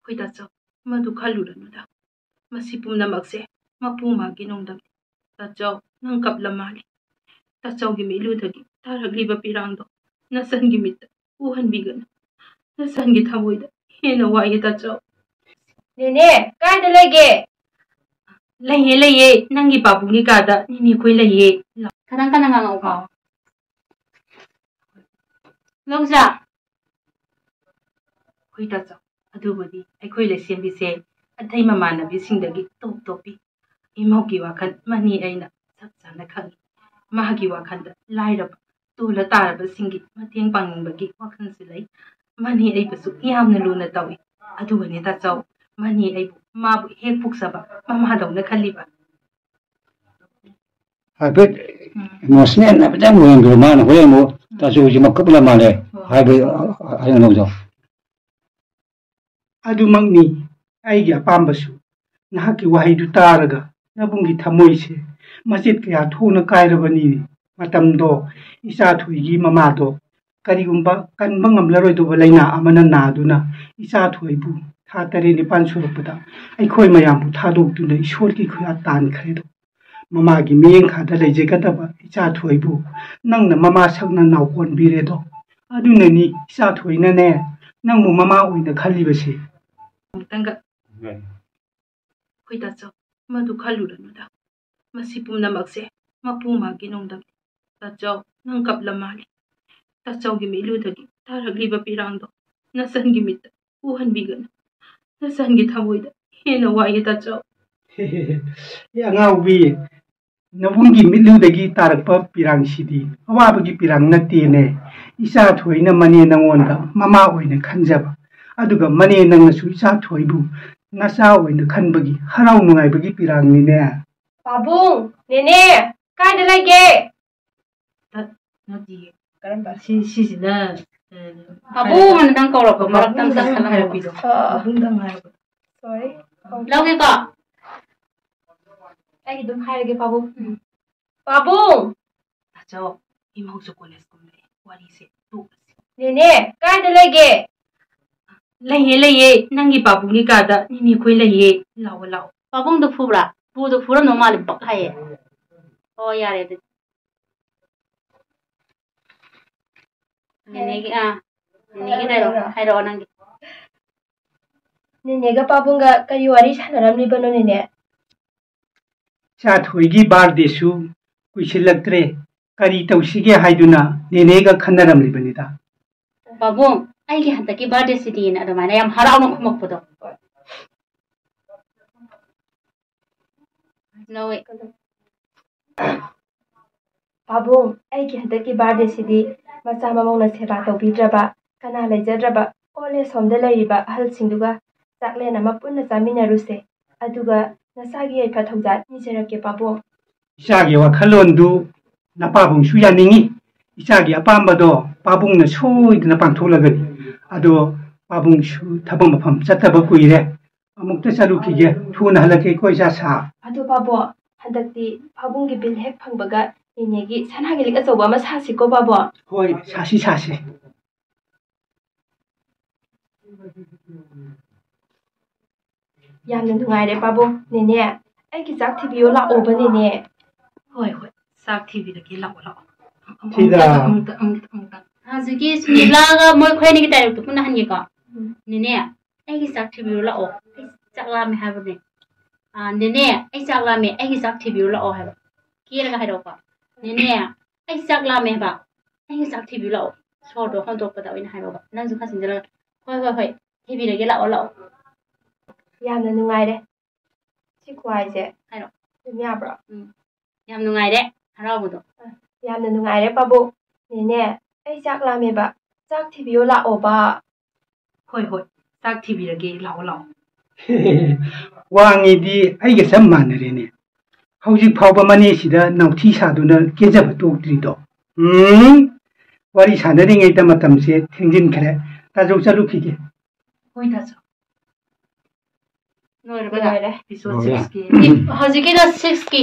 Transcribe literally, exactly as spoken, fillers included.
ꯑꯩꯈꯣꯏ ꯇꯥꯆꯧ, ꯃꯗꯨ ꯈꯜꯂꯨꯔꯅꯨꯗ꯫ ꯃꯁꯤ ꯄꯨꯝꯅꯃꯛꯁꯦ ꯃꯄꯨ ꯃꯥꯒꯤ ꯅꯣꯡꯗꯝꯅꯤ꯫ ꯇꯥꯆꯧ, ꯅꯪ ꯀꯞꯂ ꯃꯥꯜꯂꯤ꯫ ꯇꯥꯆꯧꯒꯤ ꯃꯤꯠꯂꯨꯗꯒꯤ ꯇꯥꯔꯛꯂꯤꯕ ꯄꯤꯔꯥꯡꯗꯣ ꯅꯆꯟꯒꯤ ꯃꯤꯠꯇ ꯎꯍꯟꯕꯤꯒꯅꯨ꯫ ꯅꯆꯟꯒꯤ ꯊꯃꯣꯏꯗ ꯍꯦꯟꯅ ꯋꯥꯏꯌꯦ ꯇꯥꯆꯧ꯫ ꯅꯦꯅꯦ, ꯀꯥꯏꯗ ꯂꯩꯒꯦ? ꯂꯩꯌꯦ, ꯂꯩꯌꯦ, ꯅꯪꯒꯤ ꯄꯥꯕꯨꯡꯒꯤ ꯀꯥꯗ ꯅꯦꯅꯦ ꯑꯩꯈꯣꯏ ꯂꯩꯌꯦ꯫ ꯂꯥꯛꯑꯣ꯫ ꯈꯤꯇꯪ ꯀꯟꯅ ꯉꯥꯡꯉꯛꯎꯀꯣ꯫ ꯂꯧꯖꯥ꯫ ꯍꯣꯏ ꯇꯥꯆꯧ, ꯑꯗꯨꯕꯨꯗꯤ ꯑꯩꯈꯣꯏ ꯂꯩꯁꯦꯝꯕꯤꯁꯦ ꯑꯇꯩ ꯃꯃꯥꯟꯅꯕꯤꯁꯤꯡꯗꯒꯤ ꯇꯣꯞ ꯇꯣꯞꯄꯤ꯫ ꯏꯃꯧꯒꯤ ꯋꯥꯈꯜ ꯃꯅꯤ ꯑꯩꯅ ꯆꯞ ꯆꯥꯅ ꯈꯪꯏ꯫ ꯃꯥꯒꯤ ꯋꯥꯈꯜꯗ ꯂꯥꯏꯔꯕ, ꯇꯣꯜꯂ ꯇꯥꯔꯕꯁꯤꯡꯒꯤ ꯃꯇꯦꯡ ꯄꯥꯡꯅꯤꯡꯕꯒꯤ ꯋꯥꯈꯜꯁꯨ ꯂꯩ꯫ ꯃꯅꯤ ꯑꯩꯕꯨꯁꯨ ꯌꯥꯝꯅ ꯂꯨꯅ ꯇꯧꯏ꯫ ꯑꯗꯨꯒꯅꯦ ꯇꯥꯆꯧ, ꯃꯅꯤ ꯑꯩꯕꯨ ꯃꯥꯕꯨ ꯍꯦꯛ ꯄꯣꯛꯆꯕ ꯃꯃꯥꯗꯧꯅ ꯈꯜꯂꯤꯕ꯫ ꯍꯥꯏꯐꯦꯠ ꯎꯝ꯫ ꯏꯃꯣꯁꯅꯦꯜ ꯍꯥꯏꯐꯦꯠꯇꯪ ꯑꯣꯏꯔꯝꯗ꯭ꯔꯣ? ꯃꯥꯅ ꯍꯣꯔꯦꯟ ꯑꯃꯨꯛ ꯎꯝ꯫ ꯇꯥꯆꯧꯁꯤ ꯑꯃꯨꯛ ꯀꯞꯂ ꯃꯥꯜꯂꯦ꯫ ꯍꯣꯏ꯫ ꯍꯥꯏꯕ, ꯑ, ꯑ, ꯀꯩꯅꯣꯗꯣ꯫ ꯑꯗꯨꯃꯛꯅꯤ ꯑꯩꯒꯤ ꯑꯄꯥꯝꯕꯁꯨ꯫ ꯅꯍꯥꯛꯀꯤ ꯋꯥꯍꯩꯗꯨ ꯇꯥꯔꯒ ꯅꯕꯨꯡꯒꯤ ꯊꯃꯣꯏꯁꯦ ꯃꯆꯦꯠ ꯀꯌꯥ ꯊꯣꯛꯅ ꯀꯥꯏꯔꯕꯅꯤꯅꯦ꯫ ꯃꯇꯝꯗꯣ ꯏꯆꯥ ꯊꯣꯏꯒꯤ ꯃꯃꯥꯗꯣ ꯀꯔꯤꯒꯨꯝꯕ ꯀꯟꯕ ꯉꯝꯂꯔꯣꯏꯗꯧꯕ ꯂꯥꯏꯅꯥ ꯑꯃꯅ ꯅꯥꯗꯨꯅ ꯏꯆꯥ ꯊꯣꯏꯕꯨ ꯊꯥ ꯇꯔꯦꯠ ꯅꯤꯄꯥꯜ ꯁꯨꯔꯛꯄꯗ ꯑꯩꯈꯣꯏ ꯃꯌꯥꯝꯕꯨ ꯊꯥꯗꯣꯛꯇꯨꯅ ꯏꯁꯣꯔꯒꯤ ꯈꯨꯌꯥ ꯇꯥꯟꯈ꯭ꯔꯦꯗꯣ꯫ ꯃꯃꯥꯒꯤ ꯃꯤꯠꯌꯦꯡꯈꯥꯗ ꯂꯩꯖꯒꯗꯕ ꯏꯆꯥ ꯊꯣꯏꯕꯨ ꯅꯪꯅ ꯃꯃꯥ ꯁꯛꯅ ꯅꯥꯎꯀꯣꯟꯕꯤꯔꯦꯗꯣ꯫ ꯑꯗꯨꯅꯅꯤ ꯏꯆꯥ ꯊꯣꯏꯅꯅꯦ ꯅꯪꯕꯨ ꯃꯃꯥ ꯑꯣꯏꯅ ꯈꯜꯂꯤꯕꯁꯦ꯫ ꯑꯃꯨꯛꯇꯪꯒ꯫ ꯍꯣꯏ ꯇꯥꯆꯧ, ꯃꯗꯨ ꯈꯜꯂꯨꯔꯅꯨꯗ꯫ ꯃꯁꯤ ꯄꯨꯝꯅꯃꯛꯁꯦ ꯃꯄꯨ ꯃꯥꯒꯤ ꯅꯣꯡꯗꯝꯅꯤ꯫ ꯇꯥꯆꯧ, ꯅꯪ ꯀꯞꯂ ꯃꯥꯜꯂꯤ꯫ ꯇꯥꯆꯧꯒꯤ ꯃꯤꯠꯂꯨꯗꯒꯤ ꯇꯥꯔꯛꯂꯤꯕ ꯄꯤꯔꯥꯡꯗꯣ ꯅꯆꯟꯒꯤ ꯃꯤꯠꯇ ꯎꯍꯟꯕꯤꯒꯅꯨ꯫ ꯅꯆꯟꯒꯤ ꯊꯃꯣꯏꯗ ꯍꯦꯟꯅ ꯋꯥꯏꯌꯦ ꯇꯥꯆꯧ꯫ ꯑꯦ ꯑꯉꯥꯎꯕꯤ, ꯅꯕꯨꯡꯒꯤ ꯃꯤꯠꯂꯨꯗꯒꯤ ꯇꯥꯔꯛꯄ ꯄꯤꯔꯥꯡꯁꯤꯗꯤ ꯑꯋꯥꯕꯒꯤ ꯄꯤꯔꯥꯡ ꯅꯠꯇꯦꯅꯦ꯫ ꯏꯆꯥ ꯊꯣꯏꯅ ꯃꯅꯦ ꯅꯪꯉꯣꯟꯗ ꯃꯃꯥ ꯑꯣꯏꯅ ꯈꯟꯖꯕ, ꯑꯗꯨꯒ ꯃꯅꯦ ꯅꯪꯅꯁꯨ ꯏꯆꯥ ꯊꯣꯏꯕꯨ ꯅꯆꯥ ꯑꯣꯏꯅ ꯈꯟꯕꯒꯤ ꯍꯔꯥꯎ ꯅꯨꯡꯉꯥꯏꯕꯒꯤ ꯄꯤꯔꯥꯡꯅꯤꯅꯦ꯫ ꯄꯥꯕꯨꯡ, ꯅꯦꯅꯦ, ꯀꯥꯏꯗ ꯂꯩꯒꯦ? ꯇꯠ-, ꯅꯠꯇꯤꯌꯦ꯫ ꯀꯔꯝꯕ? ꯁꯤ, ꯁꯤꯁꯤꯅ, ꯑ, ꯄꯥꯕꯨꯡ ꯑꯅ ꯅꯪ ꯀꯧꯔꯛꯄ ꯃꯔꯛꯇ ꯑꯝꯇ ꯄꯥꯕꯨꯡꯗꯪ ꯈꯜꯂꯝꯃꯣ꯫ ꯍꯥꯏꯔꯛꯄꯤꯗꯣ꯫ ꯑ, ꯑ꯫ ꯄꯥꯕꯨꯡꯗꯪ ꯍꯥꯏꯔꯛꯄꯗꯣ꯫ Sorry. ꯂꯧꯒꯦꯀꯣ? ꯑꯩ ꯑꯗꯨꯝ ꯍꯥꯏꯔꯒꯦ, ꯄꯥꯕꯨꯡ꯫ ꯎꯝ꯫ ꯄꯥꯕꯨꯡ! ꯇꯥꯆꯧ, ꯏꯃꯧꯁꯨ ꯀꯣꯂꯦꯖ ꯀꯨꯝꯂꯛꯑꯦ꯫ ꯋꯥꯔꯤꯁꯦ ꯇꯣꯛꯂꯁꯤ꯫ ꯅꯦꯅꯦ, ꯀꯥꯏꯗ ꯂꯩꯒꯦ? ꯂꯩꯌꯦ, ꯂꯩꯌꯦ꯫ ꯅꯪꯒꯤ ꯄꯥꯕꯨꯡꯒꯤ ꯀꯥꯗ ꯅꯤꯅꯦꯈꯣꯏ ꯂꯩꯌꯦ꯫ ꯂꯥꯛꯑꯣ, ꯂꯥꯛꯑꯣ꯫ ꯄꯥꯕꯨꯡꯗꯣ ꯐꯨꯕ꯭ꯔꯥ? ꯐꯨꯗꯣ ꯐꯨꯔꯝꯗꯧ ꯃꯥꯜꯂꯦ, ꯕꯛ ꯍꯥꯏꯌꯦ꯫ ꯑꯣ, ꯌꯥꯔꯦ ꯑꯗꯨꯗꯤ꯫ ꯅꯦꯅꯦꯒꯤ, ꯑꯥ, ꯅꯦꯅꯦꯒꯤ ꯍꯥꯏꯔꯛꯑꯣ, ꯍꯥꯏꯔꯛꯑꯣ ꯅꯪꯒꯤ꯫ ꯅꯦꯅꯦꯒ ꯄꯥꯕꯨꯡꯒ ꯀꯔꯤ ꯋꯥꯔꯤ ꯁꯥꯟꯅꯔꯝꯂꯤꯕꯅꯣ, ꯅꯦꯅꯦ? ꯏꯆꯥꯊꯣꯏꯒꯤ ꯕꯥꯔꯗꯦꯁꯨ ꯀꯨꯏꯁꯤꯜꯂꯛꯇ꯭ꯔꯦ, ꯀꯔꯤ ꯇꯧꯁꯤꯒꯦ ꯍꯥꯏꯗꯨꯅ ꯅꯦꯅꯦꯒ ꯈꯟꯅꯔꯝꯂꯤꯕꯅꯤꯗ꯫ ꯄꯥꯕꯨꯡ, ꯑꯩꯒꯤ ꯍꯟꯗꯛꯀꯤ ꯕꯥꯔꯗꯦꯁꯤꯗꯤꯅ ꯑꯗꯨꯃꯥꯏꯅ ꯌꯥꯝ ꯍꯔꯥꯎꯅ ꯈꯨꯝꯃꯛꯄꯗꯣ꯫ ꯂꯧꯋꯦ꯫ ꯄꯥꯕꯨꯡ, ꯑꯩꯒꯤ ꯍꯟꯗꯛꯀꯤ ꯕꯥꯔꯗꯦꯁꯤꯗꯤ ꯃꯆꯥ ꯃꯃꯧꯅ ꯁꯦꯕꯥ ꯇꯧꯕꯤꯗ꯭ꯔꯕ, ꯀꯅꯥ ꯂꯩꯖꯗ꯭ꯔꯕ ꯑꯣꯜ ꯑꯦꯖ ꯍꯣꯝꯗ ꯂꯩꯔꯤꯕ ꯑꯍꯜꯁꯤꯡꯗꯨꯒ ꯆꯥꯛꯂꯦꯟ ꯑꯃ ꯄꯨꯟꯅ ꯆꯥꯃꯤꯟꯅꯔꯨꯁꯦ꯫ ꯑꯗꯨꯒ ꯅꯆꯥꯒꯤ ꯌꯥꯏꯐ ꯊꯧꯖꯥꯜ ꯅꯤꯖꯔꯛꯀꯦ, ꯄꯥꯕꯨꯡ꯫ ꯏꯆꯥꯒꯤ ꯋꯥꯈꯜꯂꯣꯟꯗꯨ ꯅꯄꯥꯕꯨꯡꯁꯨ ꯌꯥꯅꯤꯡꯏ꯫ ꯏꯆꯥꯒꯤ ꯑꯄꯥꯝꯕꯗꯣ ꯄꯥꯕꯨꯡꯅ ꯁꯣꯏꯗꯅ ꯄꯥꯡꯊꯣꯛꯂꯒꯅꯤ꯫ ꯑꯗꯣ ꯄꯥꯕꯨꯡꯁꯨ ꯊꯕꯛ ꯃꯐꯝ ꯆꯠꯇꯕ ꯀꯨꯏꯔꯦ꯫ ꯑꯃꯨꯛꯇ ꯆꯠꯂꯨꯈꯤꯒꯦ꯫ ꯊꯨꯅ ꯍꯜꯂꯛꯀꯦꯀꯣ, ꯏꯆꯥ ꯁꯥ꯫ ꯑꯗꯣ ꯄꯥꯕꯨꯡ, ꯍꯟꯗꯛꯇꯤ ꯄꯥꯕꯨꯡꯒꯤ ꯕꯤꯜ ꯍꯦꯛ ꯐꯪꯕꯒ ꯅꯦꯅꯦꯒꯤ ꯁꯅꯥꯒꯤ ꯂꯤꯛ ꯑꯆꯧꯕ ꯑꯃ ꯁꯥꯁꯤꯀꯣ, ꯄꯥꯕꯨꯡ? ꯍꯣꯏ, ꯁꯥꯁꯤ, ꯁꯥꯁꯤ꯫ ꯌꯥꯝꯅ ꯅꯨꯡꯉꯥꯏꯔꯦ, ꯄꯥꯕꯨꯡ꯫ ꯅꯦꯅꯦ, ꯑꯩꯒꯤ ꯆꯥꯛ ꯊꯤꯕꯤꯌꯣ ꯂꯥꯛꯑꯣꯕ, ꯅꯦꯅꯦ꯫ ꯍꯣꯏ, ꯍꯣꯏ, ꯆꯥꯛ ꯊꯤꯕꯤꯔꯒꯦ, ꯂꯥꯛꯑꯣ, ꯂꯥꯛꯑꯣ꯫ ꯑꯃꯨꯛ-, ꯁꯤꯗ꯫ ꯑꯃꯨꯛꯇ, ꯑꯃꯨꯛꯇ, ꯑꯃꯨꯛꯇ꯫ ꯍꯧꯖꯤꯛꯀꯤ ꯁꯨꯅꯤꯂꯥꯒ ꯃꯣꯏ ꯈꯣꯏ ꯑꯅꯤꯒꯤ ꯗꯥꯏꯂꯣꯛꯇꯣ ꯄꯨꯟꯅ ꯍꯟꯒꯦꯀꯣ꯫ ꯎꯝ꯫ ꯅꯦꯅꯦ, ꯑꯩꯒꯤ ꯆꯥꯛ ꯊꯤꯕꯤꯌꯨ ꯂꯥꯛꯑꯣ꯫ ꯑꯩ ꯆꯥꯛ ꯂꯥꯝꯃꯦ ꯍꯥꯏꯕꯅꯦ꯫ ꯑꯥ, ꯅꯦꯅꯦ, ꯑꯩ ꯆꯥꯛ ꯂꯥꯝꯃꯦ, ꯑꯩꯒꯤ ꯆꯥꯛ ꯊꯤꯕꯤꯌꯨ ꯂꯥꯛꯑꯣ ꯍꯥꯏꯕ꯫ ꯀꯦꯔꯒ ꯍꯥꯏꯔꯛꯑꯣꯀꯣ꯫ ꯅꯦꯅꯦ, ꯑꯩ ꯆꯥꯛ ꯂꯥꯝꯃꯦ ꯍꯥꯏꯕ꯫ ꯑꯩꯒꯤ ꯆꯥꯛ ꯊꯤꯕꯤꯌꯨ ꯂꯥꯛꯑꯣ꯫ ꯁꯣꯔꯗꯣ ꯍꯣꯟꯗꯣꯛꯄꯗ ꯑꯣꯏꯅ ꯍꯥꯏꯔꯛꯑꯣꯕ꯫ ꯅꯪꯁꯨ ꯈꯔ ꯆꯤꯟꯖꯜꯂꯒ, "ꯍꯣꯏ, ꯍꯣꯏ, ꯍꯣꯏ, ꯊꯤꯕꯤꯔꯒꯦ, ꯂꯥꯛꯑꯣ, ꯂꯥꯛꯑꯣ"꯫ ꯌꯥꯝꯅ ꯅꯨꯡꯉꯥꯏꯔꯦ꯫ ꯁꯤ ꯈꯨꯍꯥꯏꯁꯦ ꯍꯥꯏꯔꯣ꯫ ꯑꯗꯨꯝ ꯌꯥꯕ꯭ꯔꯣ? ꯎꯝ꯫ ꯌꯥꯝ ꯅꯨꯡꯉꯥꯏꯔꯦ ꯍꯔꯥꯎꯕꯗꯣ꯫ ꯑ, ꯌꯥꯝꯅ ꯅꯨꯡꯉꯥꯏꯔꯦ, ꯄꯥꯕꯨꯡ꯫ ꯅꯦꯅꯦ, ꯑꯩ ꯆꯥꯛ ꯂꯥꯝꯃꯦꯕ꯫ ꯆꯥꯛ ꯊꯤꯕꯤꯌꯣ ꯂꯥꯛꯑꯣꯕ꯫ ꯍꯣꯏ, ꯍꯣꯏ꯫ ꯆꯥꯛ ꯊꯤꯕꯤꯔꯒꯦ꯫ ꯂꯥꯛꯑꯣ, ꯂꯥꯛꯑꯣ꯫ ꯋꯥꯡꯉꯤꯗꯤ ꯑꯩꯒ ꯆꯞ ꯃꯥꯟꯅꯔꯦꯅꯦ꯫ ꯍꯧꯖꯤꯛ ꯐꯥꯎꯕ ꯃꯅꯦꯁꯤꯗ ꯅꯥꯎꯊꯤ ꯁꯥꯗꯨꯅ ꯀꯦꯖꯕ ꯇꯣꯛꯇ꯭ꯔꯤꯗꯣ꯫ ꯎꯝ, ꯋꯥꯔꯤ ꯁꯥꯟꯅꯔꯤꯉꯩꯗ ꯃꯇꯝꯁꯦ ꯊꯦꯡꯖꯤꯟꯈ꯭ꯔꯦ꯫ ꯇꯥꯖꯧ, ꯆꯠꯂꯨꯈꯤꯒꯦ꯫ ꯍꯣꯏ, ꯇꯥꯖꯧ꯫ ꯂꯣꯏꯔꯕ? ꯂꯣꯏꯔꯦ꯫ Episode ꯂꯣꯏꯔꯦ꯫ Six ꯀꯤ꯫ ꯏ-, ꯍꯧꯖꯤꯛꯀꯤꯗꯣ six ꯀꯤ꯫